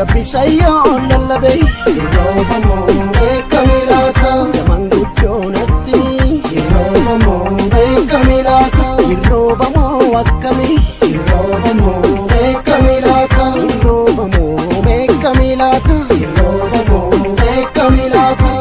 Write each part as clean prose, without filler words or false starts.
Gabbisayyoo lallabe Yeroobamoo beekame laata Manguddoo natti Yeroobamoo beekame laata Yeroobamoo akkami Yeroobamoo beekame laata Yeroobamoo beekame laata Yeroobamoo beekame laata.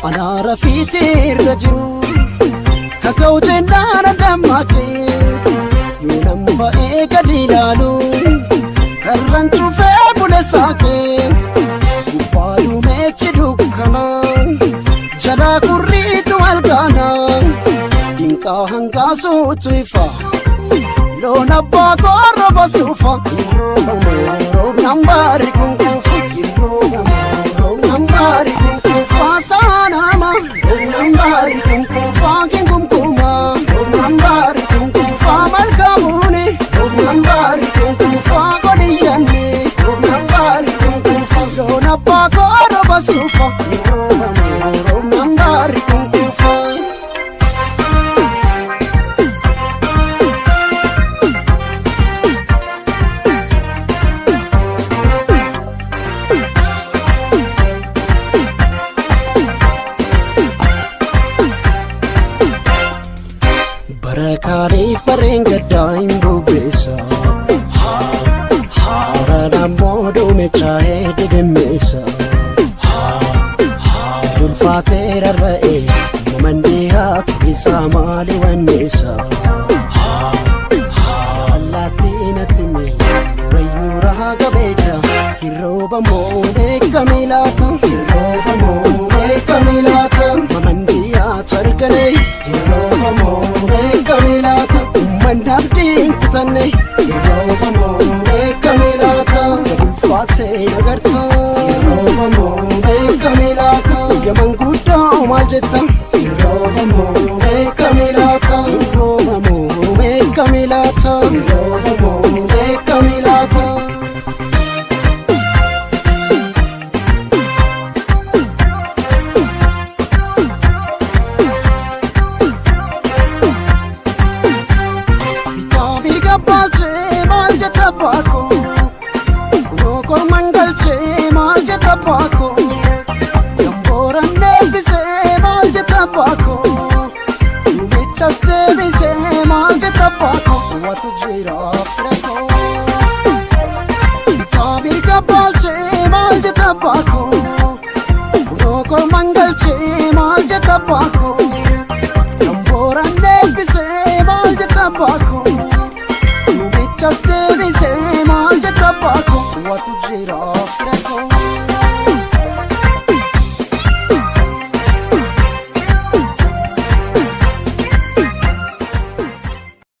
Anaara fiixee irra jiru kaka'u jennaan dammaaqee yoo nama ba'ee gadi ilaalu karran cufee bule saaqee gubbaa duumeechi dukkana jalaa gurriitu algaana dinqaa hangaasuutu ifa loon abbaa korroba suufa roobnaan baari kunkuufa roobnaan baari kunkuufa saanama roobnaan baari kunkuufa kinkumkuma roobnaan baari kunkuufa malkamuuni roobnaan baari kunkuufa godhiyyanni roobnaan baari kunkuufa loon abbaa korroba suufa roobnaan baari kunkuufa. Barakaariif barreen gaddaa hin bubbeessa. Haaraan booduu mechaa'ee didimmeessa. Tulfaatee rarra'ee mamandii haatu isaa maali wanneessa. Allaattii natti mee wayyuu rahaa gabeeta. Hirrooba moo beekame laata? Hirrooba moo beekame laata? Mamandii haatu argane. Hirrooba moo beekame laata? Uummanni abdii hin kutanne. Hirrooba moo beekame laata? Ulfaatee nagarta. Hirrooba moo beekame laata? Gaman guddoo maal jetta? Hirrooba moo beekame laata? Hirrooba moo beekame laata? Hirrooba moo beekame laata? Bitaa mirga baalchee maal jetta baakoo? Korman galchee maal jetta baakoo? Gambooran deebisee maal jetta baakoo? Duubichas deebisee maal jetta baakoo? Waatu jira firakoo. Bitaa mirga baalchee maal jetta baakoo? Korman galchee maal jetta baakoo? Gambooran deebisee maal jetta baakoo? Duubichas deebisee maal jetta baakoo? Waatu jira